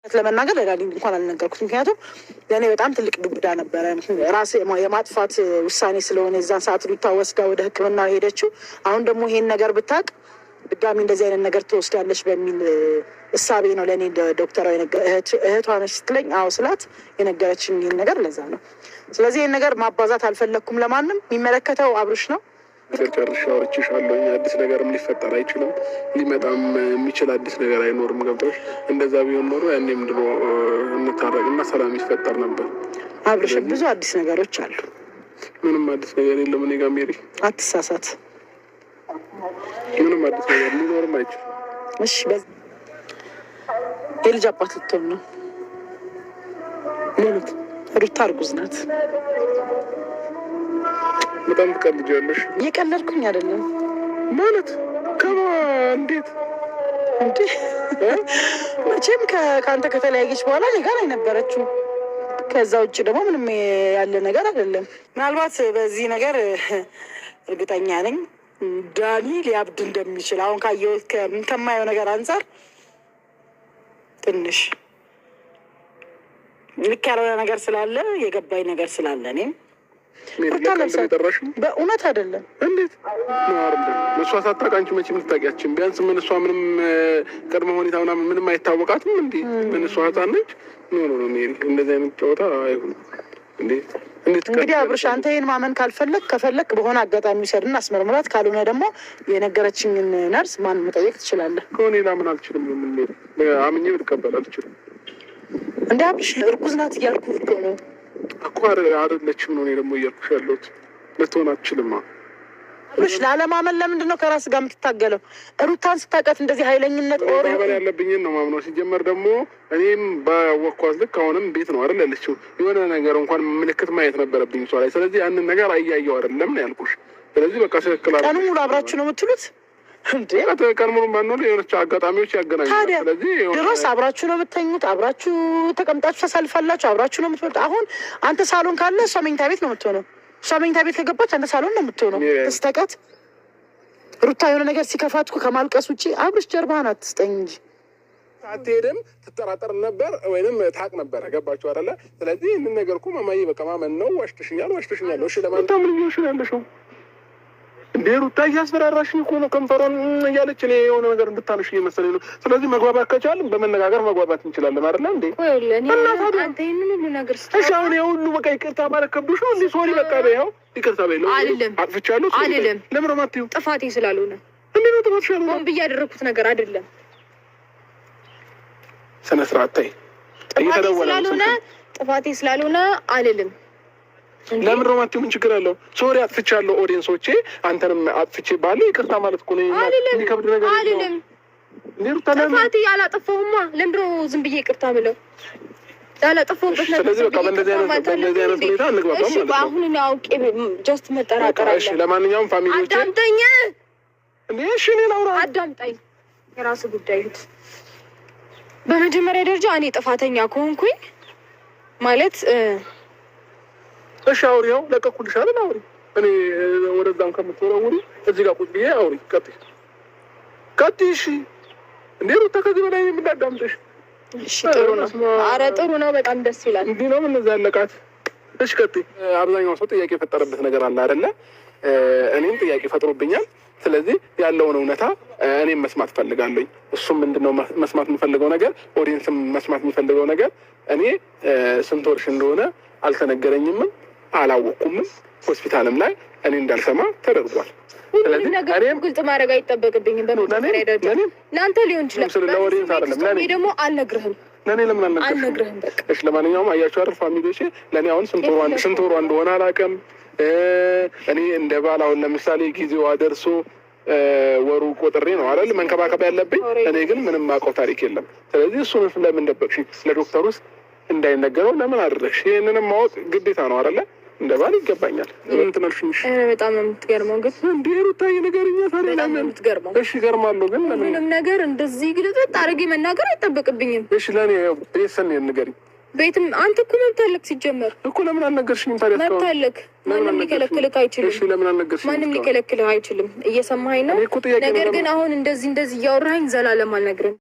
ለመናገር ለዳኒ እንኳን አልነገርኩት። ምክንያቱም ለእኔ በጣም ትልቅ ዱብዳ ነበረ። ራሴ የማጥፋት ውሳኔ ስለሆነ የዛን ሰዓት ሩታ ወስዳ ወደ ሕክምና ሄደችው። አሁን ደግሞ ይሄን ነገር ብታቅ ድጋሚ እንደዚህ አይነት ነገር ትወስዳለች በሚል እሳቤ ነው ለእኔ ዶክተሯ እህቷ ነች ስትለኝ አዎ ስላት የነገረችኝ ይህን ነገር ለዛ ነው። ስለዚህ ይህን ነገር ማባዛት አልፈለግኩም። ለማንም የሚመለከተው አብርሽ ነው። ነገር ጨርሼ አውርቼሻለሁኝ። አዲስ ነገርም ሊፈጠር አይችልም። ሊመጣም የሚችል አዲስ ነገር አይኖርም። ገባሽ? እንደዛ ቢሆን ኖሮ ያኔም ድሮ እንታረቅና ሰላም ይፈጠር ነበር። አብርሽ፣ ብዙ አዲስ ነገሮች አሉ። ምንም አዲስ ነገር የለም። እኔ ጋር ሜሪ፣ አትሳሳት። ምንም አዲስ ነገር ሊኖርም አይችልም። እሺ፣ የልጅ አባት ልትሆን ነው። ማለት ሩታ እርጉዝ ናት። በጣም ትቀልጃለሽ። እየቀለድኩኝ አይደለም። ማለት ከማ እንዴት? እንዴ፣ መቼም ከአንተ ከተለያየች በኋላ እኔ ጋር የነበረችው ከዛ ውጭ ደግሞ ምንም ያለ ነገር አይደለም። ምናልባት በዚህ ነገር እርግጠኛ ነኝ ዳኒ ሊያብድ እንደሚችል አሁን ካየሁት ከማየው ነገር አንጻር ትንሽ ልክ ያልሆነ ነገር ስላለ የገባኝ ነገር ስላለ እኔም ሩታ ለብሳ በእውነት አይደለም። እንዴት ነው አይደለም? እሷ ሳታውቅ አንቺ መቼም ልታውቂያችን። ቢያንስ ምን እሷ ምንም ቅድመ ሁኔታ ምናምን ምንም አይታወቃትም። እንዴ ምን እሷ ህፃን ነች? No, no, no ሜሪ፣ እንደዚህ አይነት ጨዋታ አይሁንም። እንዴ እንዴት? እንግዲህ አብርሽ፣ አንተ ይህን ማመን ካልፈለግ ከፈለግ በሆነ አጋጣሚ ውሰድና አስመርምራት። ካልሆነ ደግሞ የነገረችኝን ነርስ ማን መጠየቅ ትችላለህ። ከሆነ ላምን አልችልም። ምን አምኜ ልቀበል አልችልም። እንደ አብርሽ እርጉዝ ናት እያልኩ እኮ ነው። እኮ አይደለችም ነው እኔ ደግሞ እያልኩሽ ያለሁት። ልትሆን አትችልማ። አብርሽ፣ ላለማመን ለምንድን ነው ከራስ ጋር የምትታገለው? ሩታን ስታውቃት እንደዚህ ኃይለኝነት or ማመን ያለብኝን ነው ማምነው። ሲጀመር ደግሞ እኔም ባወቅኳት ልክ አሁንም ቤት ነው አይደል ያለችው። የሆነ ነገር እንኳን ምልክት ማየት ነበረብኝ እሷ ላይ። ስለዚህ ያንን ነገር አያየው አይደለም ነው ያልኩሽ። ስለዚህ በቃ ትክክል ቀኑ ሙሉ አብራችሁ ነው የምትሉት እንዴ? ቀን ሙሉ ባንሆን የሆነች አጋጣሚዎች ያገናኛል። ታዲያ ስለዚህ የሆነ ድሮስ አብራችሁ ነው የምተኙት፣ አብራችሁ ተቀምጣችሁ ታሳልፋላችሁ፣ አብራችሁ ነው የምትበሉት። አሁን አንተ ሳሎን ካለ እሷ መኝታ ቤት ነው የምትሆነው። እሷ መኝታ ቤት ከገባች አንተ ሳሎን ነው የምትሆነው። ስታውቃት ሩታ የሆነ ነገር ሲከፋት እኮ ከማልቀስ ውጭ አብርሽ ጀርባህን አትስጠኝ እንጂ። አትሄድም ትጠራጠር ነበር ወይንም ታቅ ነበረ። ገባችሁ አይደለ? ስለዚህ ይህንን ነገር እኮ ማማዬ በቃ ማመን ነው። ዋሽተሽኛል፣ ዋሽተሽኛል። እሺ ለማን ምን እየሆንሽ ነው ያለሽው? እንዴ ሩታ እያስፈራራሽኝ እኮ ነው። ከንፈሯን እያለች እኔ የሆነ ነገር እንድታነሽ እየመሰለኝ ነው። ስለዚህ መግባባት ከቻልን በመነጋገር መግባባት እንችላለን አይደለ እንዴ? አንተ ይህንን ሁሉ ነገር እሺ አሁን የሁሉ በቃ ይቅርታ ማለት ከብዶሽ ነው እንዴ? Sorry በቃ በይው፣ ይቅርታ በይ። አይደለም። አጥፍቻለሁ። Sorry በይ። አይደለም። ለምን ነው የማትይው? ጥፋቴ ስላልሆነ እንዴ ነው ጥፋትሽ ያልሆነ? ሆን ብዬ ያደረኩት ነገር አይደለም። ስነ ስርዓት ተይ። ጥፋቴ እየተደወለ ነው ስላልሆነ ስልክ። ጥፋቴ ስላልሆነ አልልም። ለምን ነው የማትይው? ምን ችግር አለው? Sorry አጥፍቻለሁ፣ audience ኦቼ አንተንም አጥፍቼ ባለው ይቅርታ ማለት እኮ ነው። አልልም። የሚከብድ ነገር የለውም። አልልም። እንዴ ሩታ ለምን? ጥፋቴ አላጠፋሁማ። ለምንድን ነው ዝም ብዬ ይቅርታ ብለው ያላጠፋሁበት ነገር ስለዚህ ዝም በቃ ብዬ በእንደዚህ ይቅርታ አይነት ማለት በእንደዚህ አይነት አለብኝ ሁኔታ እንዴ? እንግባባም እሺ ማለት ነው። አሁን እኔ አውቄ just መጠራጠር እሺ አለ። ለማንኛውም family ዎቼ አዳምጠኝ፣ እንዴ እሺ እኔ ላውራ። አዳምጠኝ። የራሱ ጉዳይ ሂድ። በመጀመሪያ ደረጃ እኔ ጥፋተኛ ከሆንኩኝ ማለት እሺ አውሪ፣ ያው ለቀኩልሽ አይደል? አውሪ። እኔ ወደዛም ከምትወረውሪ እዚህ ጋር ቁጭ ብዬ አውሪ። ቀጥይ፣ ቀጥይ። እሺ እንዴ ሩታ ከዚህ በላይ የምናዳምጥሽ? እሺ ጥሩ ነው። አረ ጥሩ ነው። በጣም ደስ ይላል። እንዲህ ነው ምን ያለቃት። እሺ ቀጥይ። አብዛኛው ሰው ጥያቄ የፈጠረበት ነገር አለ አይደለ? እኔም ጥያቄ ፈጥሮብኛል። ስለዚህ ያለውን እውነታ እኔም መስማት ፈልጋለኝ። እሱም ምንድነው መስማት የምፈልገው ነገር፣ audience ም መስማት የሚፈልገው ነገር እኔ ስንት ወርሽ እንደሆነ አልተነገረኝምም፣ አላወቅኩምም። ሆስፒታልም ላይ እኔ እንዳልሰማ ተደርጓል። ሁሉንም ስለዚህ ነገር እኔም ግልጽ ማድረግ አይጠበቅብኝም። በመጀመሪያ ደረጃ ለእኔም ለአንተ ሊሆን ይችላል። ለምሳሌ ለ audience አይደለም፣ ለእኔ። እኔ ደግሞ አልነግርህም ለእኔ ለምን አልነገርሽም? አልነግርህም። በቃ እሺ ለማንኛውም አያችሁ አይደል family ዎቼ፣ ለእኔ አሁን ስንት ወሯ እንደሆነ አላውቅም። እኔ እንደ ባል አሁን ለምሳሌ ጊዜዋ ደርሶ ወሩ ቆጥሬ ነው አይደል መንከባከብ ያለብኝ። እኔ ግን ምንም አውቀው ታሪክ የለም። ስለዚህ እሱን ለምን ደበቅሽ? ለዶክተር ውስጥ እንዳይነገረው ለምን አደረግሽ? ይህንንም ማወቅ ግዴታ ነው አይደለ? እንደ ባል ይገባኛል። ምን ትመልሽኝሽ? ኧረ በጣም ነው የምትገርመው ግን እንዴ ሩታዬ ንገሪኛ ታዲያ በጣም ነው ለምን? የምትገርመው። እሺ እገርማለሁ፣ ግን ለምን? ሁሉንም ነገር እንደዚህ ግልጥጥ አድርጌ መናገር አይጠበቅብኝም። እሺ ለእኔ ቤት ስንሄድ ንገሪኝ ቤትም አንተ እኮ መብት አለክ። ሲጀመር እኮ ለምን አልነገርሽኝም ታዲያ መብት እስካሁን? አለክ። ለምን ማንም አልነገርሽኝም? ሊከለክልክ አይችልም። እሺ ለምን አልነገርሽኝም ማንም እስካሁን? ሊከለክልህ አይችልም። እየሰማኸኝ ነው? እኔ እኮ ጥያቄ ነው ነገር ለምን ግን አሁን እንደዚህ እንደዚህ እያወራኸኝ ዘላለም አልነግርም።